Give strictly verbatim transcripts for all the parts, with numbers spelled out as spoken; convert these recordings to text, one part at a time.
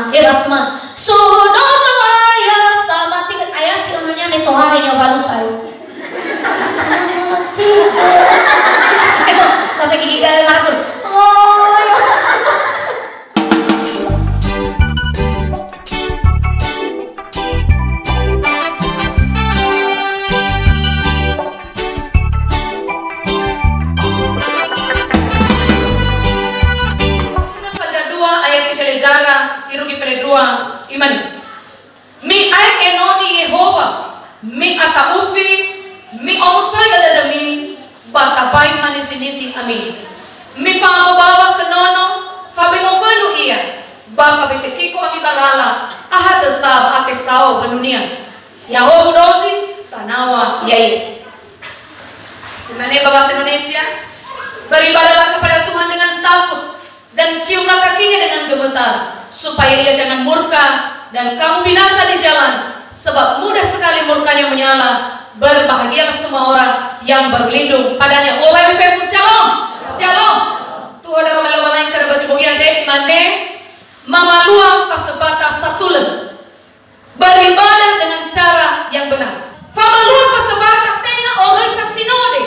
Erasma. Sudo Zo'aya, samati ayati ononya me tohare nyawa balu sayo. Samati. Tapi gigi gale marah tuh. Oh, ya. Faza dua ayat fele zara, irugi fele dua, imane, "Mi'ae enoni Yehowa, mi'ata'ufi, mi'omusoi'ö dödömi, ba tabai manisi-nisi ami. Mifa'agobawa khö nono, fabe mofönu ia, ba fabe tekiko ami ba lala, ahatösa ba atesao bönunia." Ya'ahowu dozi, sanaw̃a ya'ia. Imane ba bahasa Indonesia, "Beribadahlah kepada Tuhan dengan takut, dan ciumlah kakinya dengan gemetar, supaya ia jangan murka dan kamu binasa di jalan, sebab mudah sekali murkanya menyala. Berbahagialah semua orang yang berlindung padanya." Wahai fefu, shalom, shalom. Tuh ada Lowalangi kada baju bogia deh, imane, mamalua fasebata satulö. Beribadah dengan cara yang benar. Famalua fasebata tenga oroisa sinode,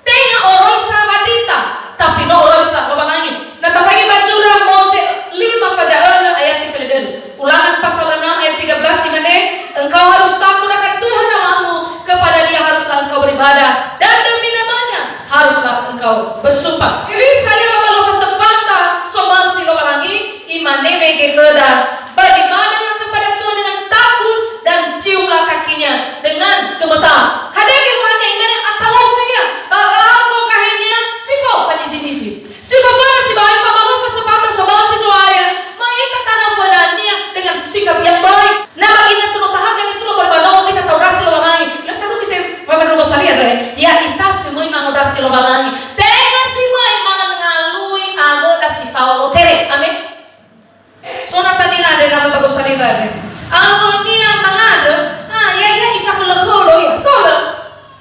tenga oroisa wadita, tapi no oroisa Lowalangi. Na tafaigi ba zura Moze lima faza önö ayat fele dödö. Ulangan pasal enam ayat tiga belas imane, "Engkau harus takut akan Tuhan Allahmu, kepada Dia haruslah engkau beribadah, dan demi nama-Nya haruslah engkau bersumpah." Hewisa ia mamalua fasebata somasi Lowalangi, imane mege khöda, "Beribadah kepada Tuhan dengan takut dan ciumlah kakinya dengan gemetar." Hadia wahania imane ata'ufi ia, ba ö'ago gahe-Nia si fao fanizi-nizi. Si fao fana sibai famalua fasebata somasi Zo'aya, ma'ita tanö föna-Nia dengan sikap yang baik. Na ba ginötö no tahaga nitulö ba nomo ita ta'ondrasi Lowalangi. Na tarugi se, Bapak Ibu sekalian, ya'ita si möi mangondrasi Lowalangi. Tenga si möi mangalui awöda si fao lotere. Amin. So nasa niha andre nama bagus saliba andre. Awönia mangandrö, ah, ya, ya, ifahölö-hölö, ya. So lö.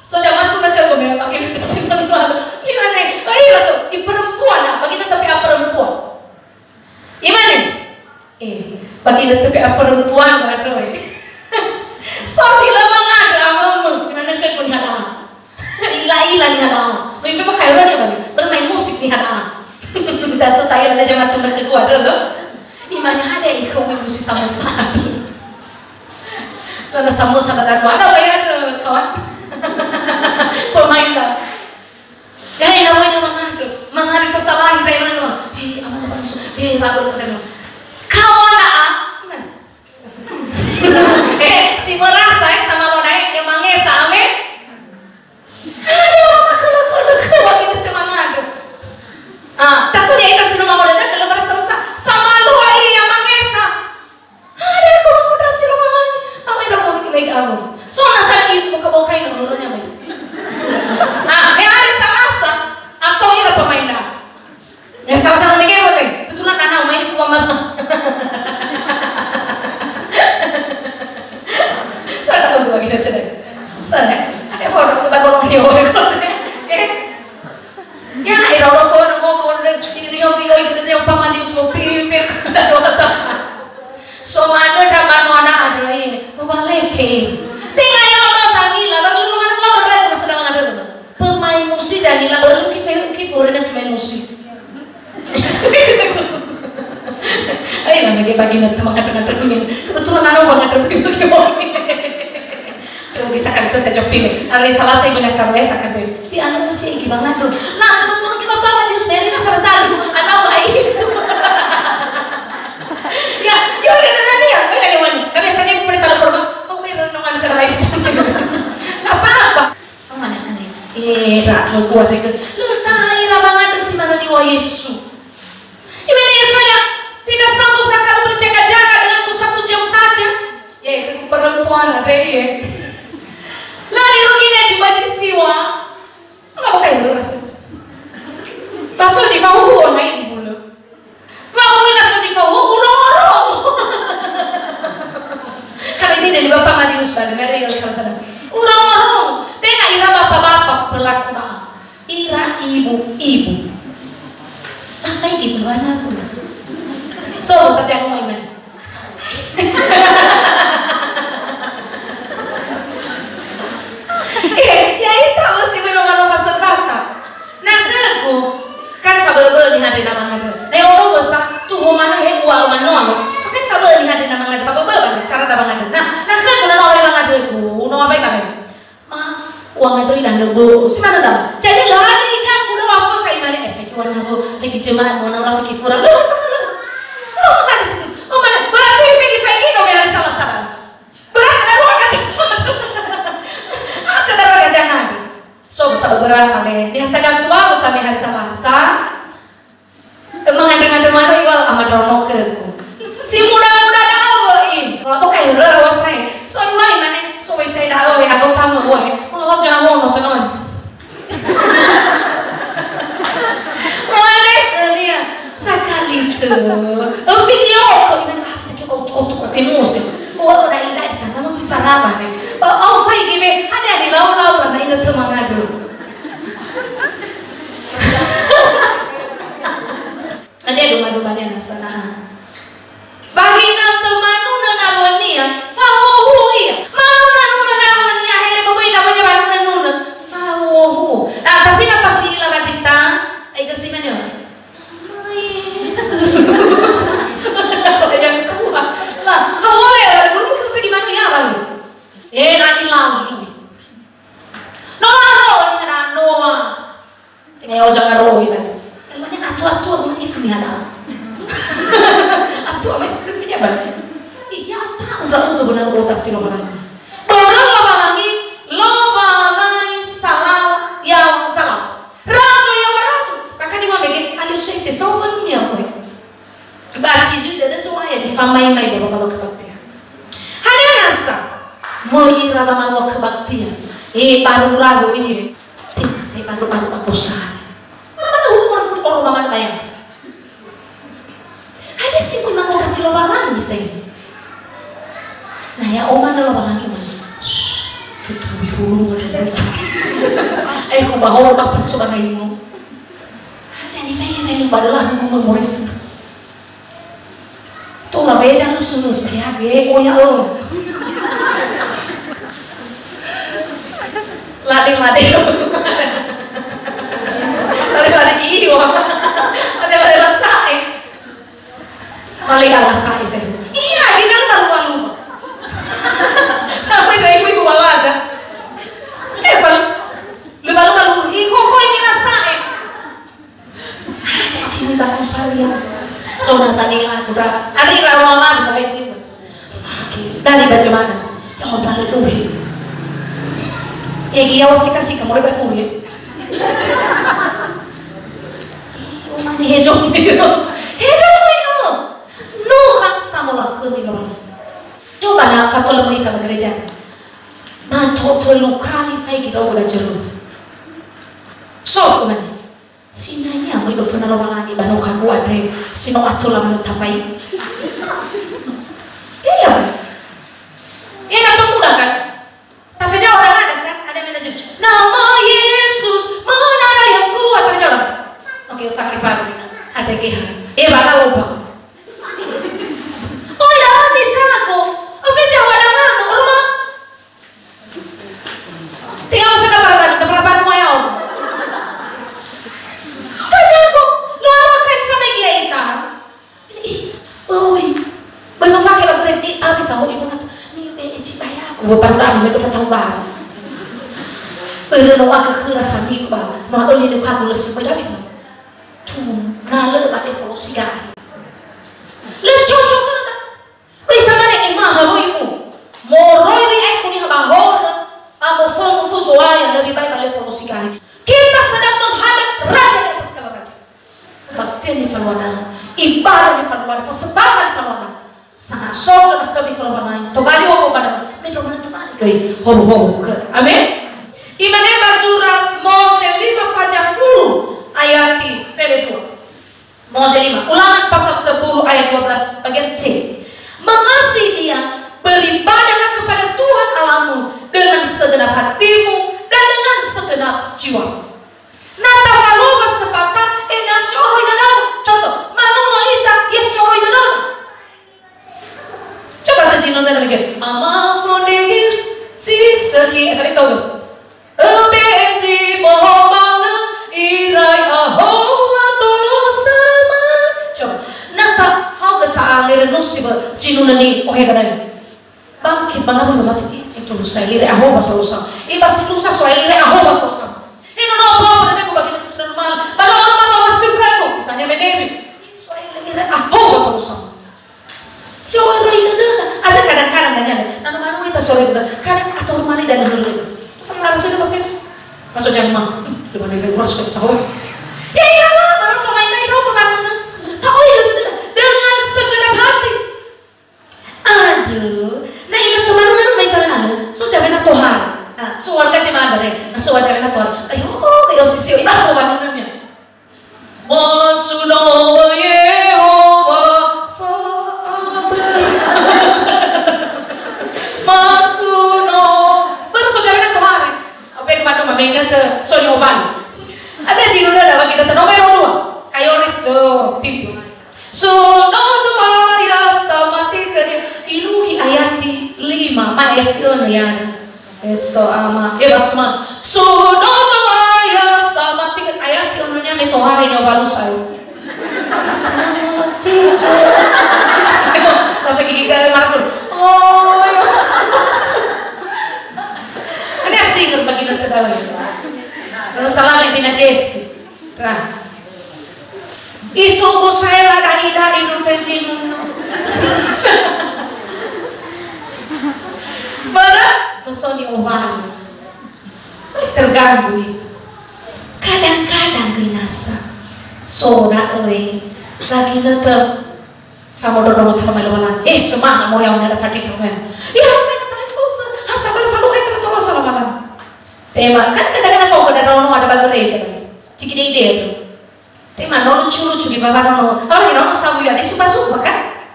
So jamaah tuh mereka gue memang makin itu sih, malu. Gimana? Oh, iya tuh, di perempuan, ah, bagi tetap ya perempuan. Imane, eh, bagi tetap ya perempuan, waduh, eh. So, cila mangandrö, amömö. Gimana ke gue niha da'a? Ila-ila niha da'a. Lebih pakai orang ya, balik. Bermain musik niha da'a. Datu tayar ada jamaah tuh mereka gue, ada loh. Imane ada ikut musik sama sekali. Karena sama-sama ada dua, ada bayar, kawan. Pemain lah. Ya, ya, namanya mangandrö. Mangandrö tasalahi, ya, namanya. Hei, aman, aman, so. Hei, rabu, rabu, rabu. Kawan, ah, gimana? Eh, si merasa, eh, sama lo naik, dia mangesa, amin. Aduh, mama, kalau, kalau, kalau, gitu, mangandrö. Ah, tentu ya, kita sudah mau datang, kalau merasa, merasa. Sama lo, iya, mangesa. Ada aku mau kasih rumah lagi. Apa yang aku lagi megang aku? Soalnya saya ibu ke bawah kain dulunya, Mai. Ah, ya hari Selasa atau ini pemain dah. Ya, Selasa nanti kayak boleh. Kebetulan anak main full malam. Saya tak tahu lagi aja deh. Saya ada foto ke bagol dia. Eh. Ya, era ora fo no mo ko ne, ni yo yo yo yo pa mandi so pi pi. So manö ndra banua na andre. Mo ba leke. Tenga ya Allah sangila, tapi lu mana lo re masa dengan ada. Pemain musik jadi lah, baru ki fe-, ki foreigner si main musik. Ayo lah, lagi pagi nanti makan dengan ini. Kebetulan anu banget. Tuh, bisa kan itu saya jawab ini. Hari Selasa ibu ngajar saya akan be. Di anu sih, ibu banget tuh. Lah, kebetulan kita bawa di Usmeri, salah satu. Anak lain. Ya, ya, ya, ya, ya, ya, ya, ya, ya. Tapi biasanya ibu pernah telepon, "Bang, aku punya renungan ke lain." Nggak apa-apa. Oh, aneh-aneh. Eh, ra, gua deh. Lu tahu lah, Bang, ada si mana ni wa Yesu. Imane Yesu, tidak sanggup kamu berjaga-jaga denganku satu jam saja? Ya, itu perempuan ada, ya. Lah, di rumahnya jiwa jisiwa. Apa kayak lu rasa? Langsung jiwa, uh, naik di bulu. Wa'u'ila so zi fao, urong-orong. Kan ini dari Bapak Madius pada, mere ya salah-salah. Urong-orong. Tenga ira bapak-bapak pelaku da'a. Ira ibu-ibu. Apa ini bawa aku? So, saja aku main-main. Lö bö'ö, si manö da'ö. Jadi, lö hade iganggu, lö wafökha imane, "Eh, faigi wanawo, faigi jemaat, wanawo, faigi fura." Lö, lö, lö, lö. Lö, lö, hade si, oh, mana, berarti faigi, faigi, no, me hari salah-salah. Berarti na ruang kaca. Aca na ruang kaca hade. So, bisa beberapa, le. Biasa kan tua, bisa me hari salah-salah. Mangandrö-ngandrö manö iŵa'ö, "Ama ndraono khögu." Si muda-muda da'ö wö'i. Labo kai röra wa sae. So iŵa'ö imane, so wö'i sae da'ö we, ago tamö wö'i. Molo jangan wono sonon. Mane, nia, sakali tö. Video ko imane, "Ah, bisa ke otu-otu ko ke musi." Wö'i dai-dai di tangga musi saraba ne. Oh, oh, fai gebe, hade-hade lau-lau, tanda ina tö mangandrö. Ade duma-duma nena sanaha. Ba ginötö manunö nawönia, fahuhuo ia. Manunö-nunö nawönia, hele böböi nawönia manunö-nunö, nunö. Fahuhuo. Ah, tapi na pasti ila wadita, ai gasi mane. Yesus. Yang tua. Lah, hawale, lah, dulu kita pergi mana ya, lalu? Eh, na ilazu. No laro ni hana noa. Tenga ya'o zangaroi, kan. Emangnya atua-atua ma'ifu niha da'a. Atua ma'ifu niha da'a. Iya, ata'u ndra'ugö böna roda si Lowalangi. Böna Lowalangi, Lowalangi salawa, yaŵa salawa. Razo yaŵa razo. Maka di mabege, alio sete, saohagö dunia, kohe. Ba ci zui dödö Zo'aya zi famaimai ba mbanua kebaktian. Hadia nasa? Möi ira ba mbanua kebaktian. Eh, baru ragu, eh. Tenga sai baru-baru ba kosali. Mana hukum Rasul oro mama bayang? Hadia si möi mangawuli Lowalangi sai? Na ya'o manö Lowalangi, umane, "Shh, tutui hulumö dulu." Eh, hubahor ba paso ba naimo. Hadia ni mele-mele ba döla hulumö moroi fura. Tola beja nusu-nusu, he hage, oh ya, oh. Lade-lade. Lade-lade, iyo. Lade-lade lasa'e. Malega lasa'e saya. Iya, kita lupa-lupa. Apa saya ibu-ibu balaja? Eh, bal-, lupa-lupa, lupa. Ih, kok, kok ini lasa'e? Ada cini bakal saya. So, na sanila aku dah. Hari rawa lagi sampai gitu. Fakir. Dari bagaimana? Ya, Allah, terlalu duhi. Ya, dia wasika-sika, mulai berfuri. Ih, umane hejo. Hejo, oh my God. No rasa molakhömi Lowalangi. Coba na fatolö möi ita ba gereja. Mato tölu kali faigi ndra'ugö ba Jerman. So, umane. Sinai niha möi doföna Lowalangi ba nukhagu andre, si no atola manö tapai. Iya. Iya, na pemuda kan? Tafejawab dengan kan? Ada manajer. Nama Yesus menara yang kuat, tafejawab. Oke, fake paru. Ada geha. Eh, bakal lupa. Oh ya, di sana kok. Tafejawab dengan rumah. Tinggal masa kapan tadi, kapan mua ya, Om? Tajago, luar kan sama dia ita. Ih, oi. Belum pakai bagus, ih, habis aku ibu natu. Ni me eci bayaku, baru dah me dofa tahu baru. Ere no aku kira sami ku ba. No ado ni ku aku lesu pada bisa. Tu, na le ba le folosi gai. Le cocok le. Oi, tamane, eh, maha, oi, ibu. Moroi wi, eh, kuni haba hor, amo fong, ubu soaya, lebih baik balik fong sigai. Kita sedang menghadap raja di atas segala raja. Kebaktian nifaluana, ibadah nifaluana, persembahan nifaluana. Sangat soal kami kalau mana, tobali hobo mana, metro mana tobali, oi, hobo, hobo, ke. Amin. Imane ba surat Moze lima fajar fulu ayati fele dua. Moze lima, Ulangan pasal sepuluh ayat dua belas bagian C. Mengasihi Dia, beribadahlah kepada Tuhan Allahmu dengan segenap hatimu dan dengan segenap jiwa. Na tafaluwa sepata, eh, na sioroi dadamu. Contoh, manunö ita, ya sioroi dadamu. Coba tajinöna lagi. Ama fondegis, si seki, eh, tadi tahu. Ebesi boho bangö irai ahowa tolo sama. Coba, na ta hau ke ta alere nusi ba sinunö ni ohe kadang. Bangkit ba ngabu lima batu, ih, si tulusa lire ahoba tolosa. Ih, ba si tulusa soai lire ahoba tolosa. He nono apa apa nene ku bagi netus normal. Ba no apa apa masuk aku. Misalnya menebi. Ih, soai lire ahoba tolosa. Soai lire dada. Ada kadang-kadang nanya, nana manu kita soai lire. Kadang atau rumah ni dan lire. Apa ngarang sudah pakai? Masuk jangma. Depan itu kurang sudah tahu. Ya iyalah, baru sama itu itu kemana? Tahu ya itu dengan segenap hati. Aduh, na ingat teman-teman mai tangan anda, so jabe na tohar. Ah, so warga jemaah dare, na so warga na tohar. Ayo, oh, ayo sisi, ina tohar nanya. Masuno Yehowa fa'aböi. Masuno. Baru so jabe na tohar. Apa yang madu mamena te so nyoban. Ada jiru na dalam kita nomor dua. Kayoris so pipi. Suno Zo'aya samati khönia, irugi ayati lima, ma ayati önö ya. Eso ama, ya basma. Suno Zo'aya samati khönia, ayati önönia me tohare nyo balu sayo. Samati khönia. Tapi gigi kali marful. Oh, ya. Ini asing bagi nanti dalam. Salah di Najesi. Ra. Itunggu saya da'i-da'i no tejinun. Bara, no so ni'owali. Terganggu itu. Kadang-kadang gö nasa. So da'ö, bagi nötö. Famododongo taro mai Lowalangi. Eh, semangat mori au nada fadito mai. Ira mai na talifusö. Ha sabali falua ita tolosa Lowalangi. Tema, kan kadang-kadang fauga da nono ada ba gereja. Ciki dei-dei tu. Tema no lucu-lucu di baba nono. Apalagi nono sabu ya, disupa-supa kan?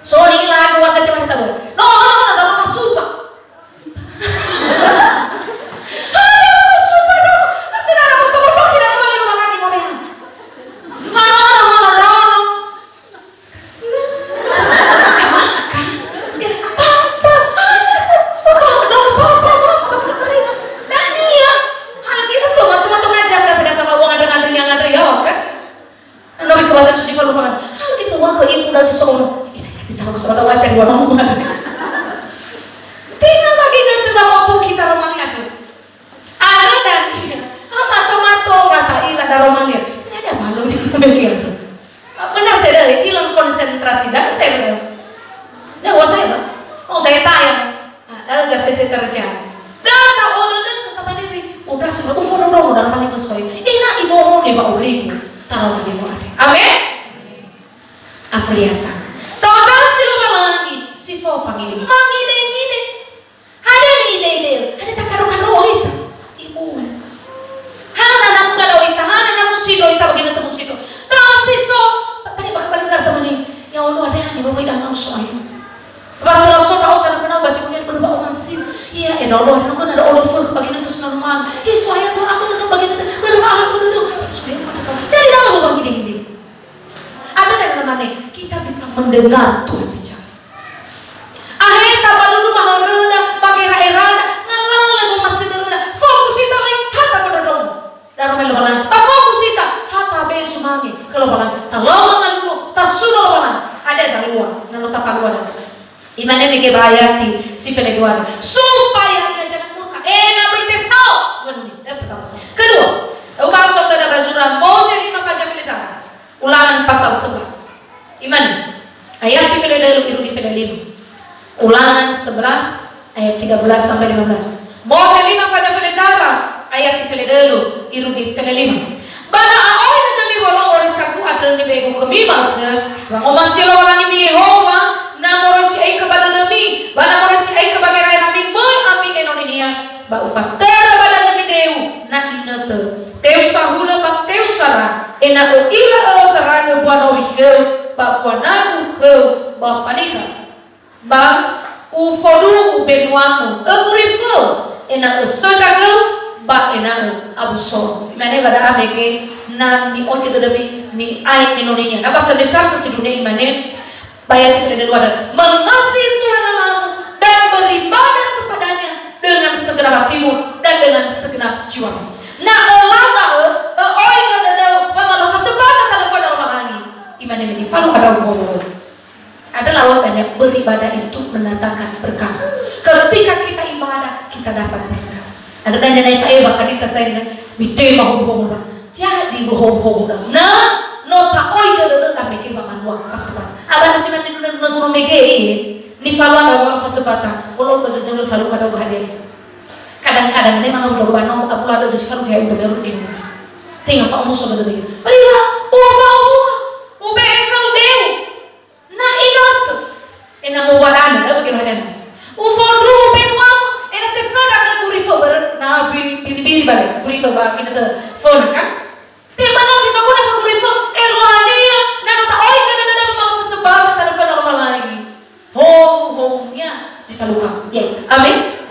So, ini lagu warga Jakarta tuh. No, no, no, no, no, no, supa. Ayo, supa dong. Masih ada foto-foto kita kembali Lowalangi mori. No, no, no, no, no, no, no. Tenga bagi nötö ba moto kita romani aku. Ada dania, ha mato-mato gata ila daromania. Ini ada malu di media tu. Benar saya dari ilang konsentrasi dan saya dari. Nggak usah ya, Bang. Mau saya tanya. Nah, lalu jasa saya terjadi. Data oleh dan kata Pak Dewi, udah semua ufo dong daromani masoi. Ina iboho di Pak Uriku. Taruh di Pak Ade. Amin. Afriata. Tahu si Lowalangi, si fo fangidingi. Mangidingi. Hana ni'idei-dei, hana takaro-karo ita. Ibu. Hana na muda do ita, hana na musido ita, bagi na temusido. Tapi so, tak pada bakal balik dari teman ini. Ya Allah, ada yang di bawah dah mau soal. Waktu Rasul tahu tanah kenal basi punya berubah masih. Iya, eh, Allah, ada nunggu ada Allah fuh, bagi na terus normal. Iya, soalnya tuh aku duduk bagi na berubah aku duduk. Iya, soalnya mana salah. Jadi dah Allah bagi deh ini. Ada yang namanya kita bisa mendengar Tuhan bicara. Ahe tabalulu mahöröda, ba gera'erada, ngala'a lö gomasi döröda. Fokus ita mai ha tafondrondrongo. Daroma Lowalangi. Tafokus ita ha tabe sumange khö Lowalangi. Talao mangalulu, tasuno Lowalangi. Ada zalua, na no tafalua. Imane mege ba ayati si fele dua. Supaya ia jangan murka. Ena'ö böi tesao. Menuni. Yang pertama. Kedua, ubaso töda ba zura Mboze lima faja fele zara. Ulangan pasal sebelas. Imane, ayati fele dölu irugi fele lima. Ulangan sebelas ayat tiga belas sampai lima belas. Mboze lima faja fele zara, ayati fele dölu irugi fele lima. Ba na a'oi dödömi wolo'ö ori sagu andrö nibe'egu khömi ma'ökhö, wangomasi Lowalangi Yehowa, na moroi si'aikö ba dödömi, ba na moroi si'aikö ba gera'erami möi ami enoninia, ba ufatörö ba dödömi deu, na inötö. Teu sahulö ba teu sara, ena'ö ila ö'ö saragö bua nowi khöu, ba bua nagu khöu, ba fanikha. Ba ufoduhu benuamu, ögu riföu, ena'ö söndra göu, ba ena'ö abu so'ö. Imane ba da'a mege, na mi'oigö dödömi, mi'ai enoninia. Na ba sebesar sesidunia imane, Bayati fele dölu ada, mengasihi Tuhan Allahmu dan beribadah kepadanya dengan segenap hatimu dan dengan segenap jiwamu. Na ölau da'ö, ö'oigö dödöu, ba ma lö fasömbahö talifusö Lowalangi. Imane mege, falukha ndra'ugö. Adalah Allah banyak beribadah itu mendatangkan berkah. Ketika kita ibadah, kita dapat berkah. Ada nanya naik faedah hadita saya, mitema hobo-hobo. Jadi hobo-hobo. Nah, no ta'oi dödö amege ba mbanua fasebata. Abana sina niduna guna mege, nifalua ba mbanua fasebata. Olo dödö falu kada hadia. Kadang-kadang ne manga udah bano, aku lado di sekarang kayak udah baru di. Tenga fa'omuso dödö mege. Berilah, oh, fa'omuso. Ube engkau deu. Na ingat. Ena mowarana, da bagi rohana. Ufondruhu benuamu, ena tesara ke gurifö bere, na bi-, biri-biri bale, gurifö ba, ina te fona kan? Te mana bisa kuna ke gurifö, e rohania, na no ta'oi ke dödö ba mbanua fasebata tanö fana Lowalangi. Ho, ho, nia, si faluha. Ya, amin.